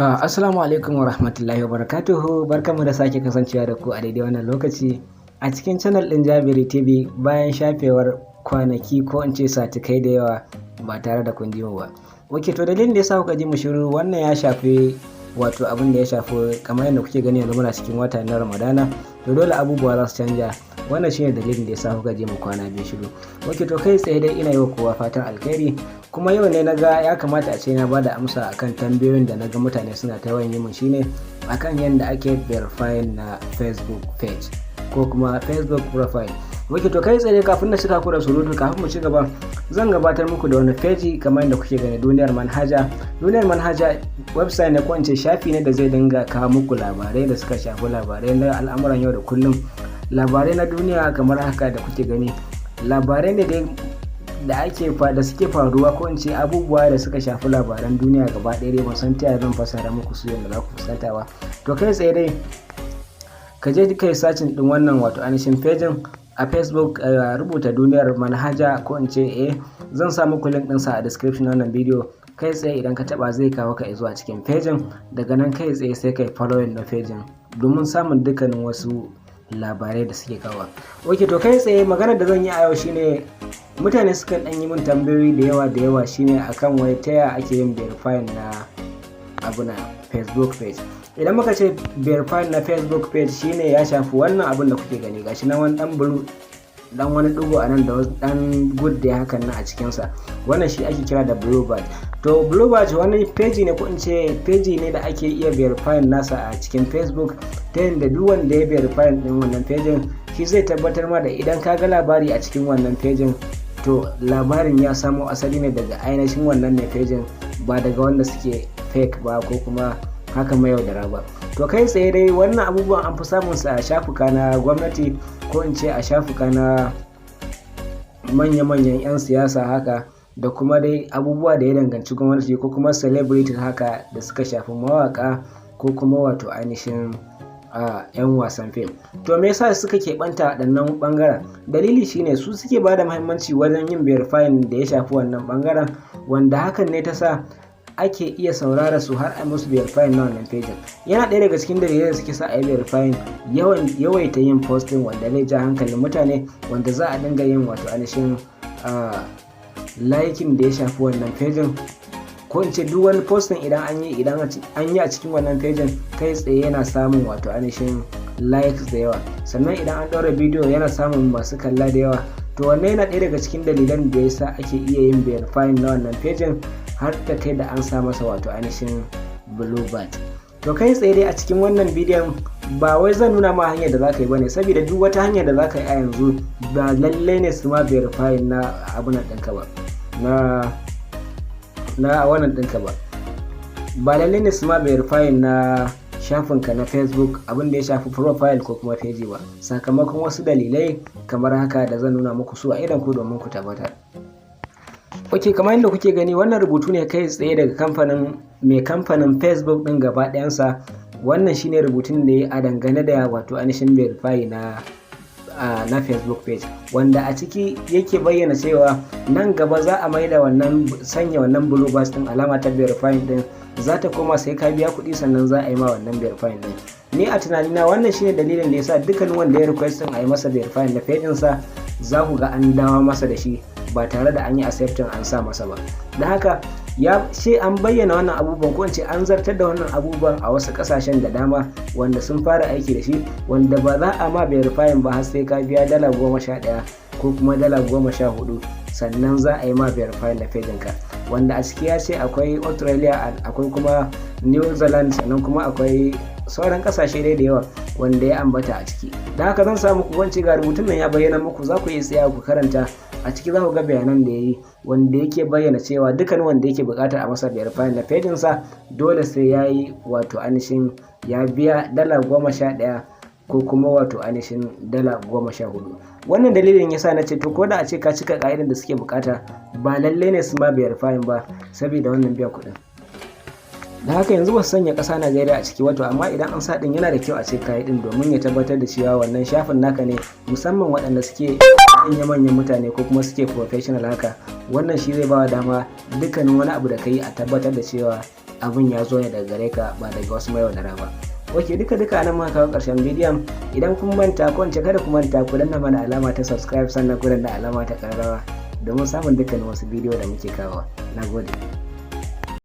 Assalamu alaikum wa rahmatullahi wa barakatuhu. Barkanmu da sake kasancewa da ku a daidai wannan lokaci a cikin channel ɗin Jabiri TV, bayan shafewar kwanaki ko in ce satikai da yawa ba tare da kun ji mu ba. Ok, to dalilin da ya sa kuka ji mu shiru, wannan ya shafi wato abin da ya shafi kamar yadda kuke gani, yanzu muna cikin wata na Ramadana, to dole abubuwa za su canja. Wannan shine dalilin da ya sa kuka ji mu kwana 2 shiru. Ok, to kai tsaye dai ina yi wa kowa fatan alkhairi, kuma yau ne naga ya kamata a ce na bada amsa akan tambayoyin da naga mutane suna ta yawan yi mun, shine akan yadda ake verifying na Facebook page ko kuma Facebook profile. Ok, to kai tsaye, kafin na cika ku da surutu, kafin mu ci gaba, zan gabatar muku da wani page kamar yadda kuke gani, Duniyar Manhaja. Duniyar Manhaja website ne, ko in ce shafi ne, da zai dinga kawo muku labarai da suka shafi labarai na al'amuran yau da kullum, labarai na duniya kamar haka da kuke gani, labarai ne dai da ake da suke faruwa, ko in ce abubuwa da suka shafi labaran duniya gaba ɗaya dai. Ban san ta yaya zan fassara muku su yadda za ku fuskanta ba. To kai tsaye dai ka je kai searching din wannan wato ainihin page a Facebook, rubuta Duniyar Manhaja, ko in ce zan sa muku link ɗinsa a description wannan bidiyo. Kai tsaye idan ka taba, zai kawo ka zuwa cikin page. Daga nan kai tsaye sai kai following na page domin samun dukkanin wasu labarai da suke kawo. Ok, to kai tsaye maganar da zan yi a yau shine mutane sukan dan yi min tambayoyi da yawa da yawa, shine akan wai ta yaya ake yin verifying na abu na Facebook page. Idan muka ce verifying na Facebook page, shine ya shafi wannan abin da kuke gani, gashi nan wani dan blue, dan wani digo a nan da dan good da hakan nan a cikinsa. Wannan shi ake kira da blue badge. To blue badge wani page ne, ko in ce page ne da ake iya verifying nasa a cikin Facebook, ta yadda duk wanda ya verifying din wannan page, shi zai tabbatar ma da idan ka ga labari a cikin wannan page, to labarin ya samo asali ne daga ainihin wannan ne page, ba daga wanda suke fake ba ko kuma haka mai yaudara ba. To kai tsaye dai wannan abubuwan an fi samun sa a shafuka na gwamnati, ko in ce a shafuka na manya-manyan 'yan siyasa haka, da kuma dai abubuwa da ya danganci gwamnati, ko kuma celebrity haka da suka shafi mawaka ko kuma wato ainihin 'yan wasan fim. To me yasa suka keɓanta waɗannan ɓangaren? Dalili shine su suke ba da muhimmanci wajen yin verifying da ya shafi wannan ɓangaren, wanda hakan ne ta sa ake iya saurara su har a musu verifying na wannan page. Yana ɗaya daga cikin dalilai da suke sa a yi verifying, yawan yawaita yin posting wanda zai ja hankalin mutane, wanda za a dinga yin wato ainihin liking da ya shafi wannan page, ko in ce duk wani posting idan an yi a cikin wannan page, kai tsaye yana samun wato ainihin likes da yawa. Sannan idan an ɗaura bidiyo, yana samun masu kalla da yawa. To wannan yana ɗaya daga cikin dalilan da ya sa ake iya yin verifying na wannan page har ta kai da an sa masa wato ainihin blue badge. To kai tsaye dai a cikin wannan bidiyon ba wai zan nuna ma hanyar da zaka yi bane, saboda duk wata hanyar da zaka yi a yanzu ba lallai ne su ma verifying na abunan ɗinka ba, na wannan ɗinka ba, ba lallai ne su ma verifying na shafinka na Facebook, abin da ya shafi profile ko kuma page ba, sakamakon wasu dalilai kamar haka da zan nuna muku su a idan ku domin ku tabbatar. Ok, kamar yadda kuke gani, wannan rubutu ne kai tsaye daga kamfanin mai kamfanin Facebook din gaba ɗayansa. Wannan shine rubutun da ya a dangane da wato ainihin verify na Facebook page, wanda a ciki yake bayyana cewa nan gaba za a maida wannan sanya wannan blue badge din, alama ta verifying din, za ta koma sai ka biya kuɗi sannan za a yi ma wannan verifying din. Ni a tunanina wannan shine dalilin da yasa dukkanin wanda ya request a yi masa verifying na page sa, za ku ga an dawo masa da shi ba tare da an yi accepting an sa masa ba. Da haka ya ce an bayyana wannan abubuwan, ko in ce an zartar da wannan abubuwan a wasu kasashen da dama wanda sun fara aiki da shi, wanda ba za a ma verifying ba har sai ka biya $11 ko kuma $14, sannan za a yi ma verifying na page ka. Wanda a ciki ya ce akwai Australia, akwai kuma New Zealand, sannan kuma akwai sauran kasashe dai da yawa wanda ya ambata a ciki. Da haka zan samu ku wance ga rubutun nan ya bayyana muku, za ku iya tsaya ku karanta. A ciki za ku ga bayanan da ya yi, wanda yake bayyana cewa dukkan wanda yake buƙatar a masa verifying na page sa, dole sai ya yi wato ainihin ya biya $11 ko kuma wato ainihin $14. Wannan dalilin yasa na ce to ko da a ce ka cika ka'idar da suke bukata, ba lallai ne su ma verifying ba saboda wannan biyan kuɗin. Da haka yanzu ba su sanya ƙasa Najeriya a ciki wato, amma idan an sa ɗin, yana da kyau a ce kayi ɗin domin ya tabbatar da cewa wannan shafin naka ne, musamman waɗanda suke manya-manyan mutane ko kuma suke professional haka. Wannan shi zai ba dama dukkanin wani abu da ka yi a tabbatar da cewa abun ya zo ne daga gare ka, ba daga wasu mayaudara ba. Ok, duka duka nan muka kawo karshen bidiyon. Idan kun manta, ko in ce kada ku manta, ku danna mana alama ta subscribe, sannan ku danna alama ta kararrawa domin samun dukkanin wasu bidiyo da muke kawo. Na gode.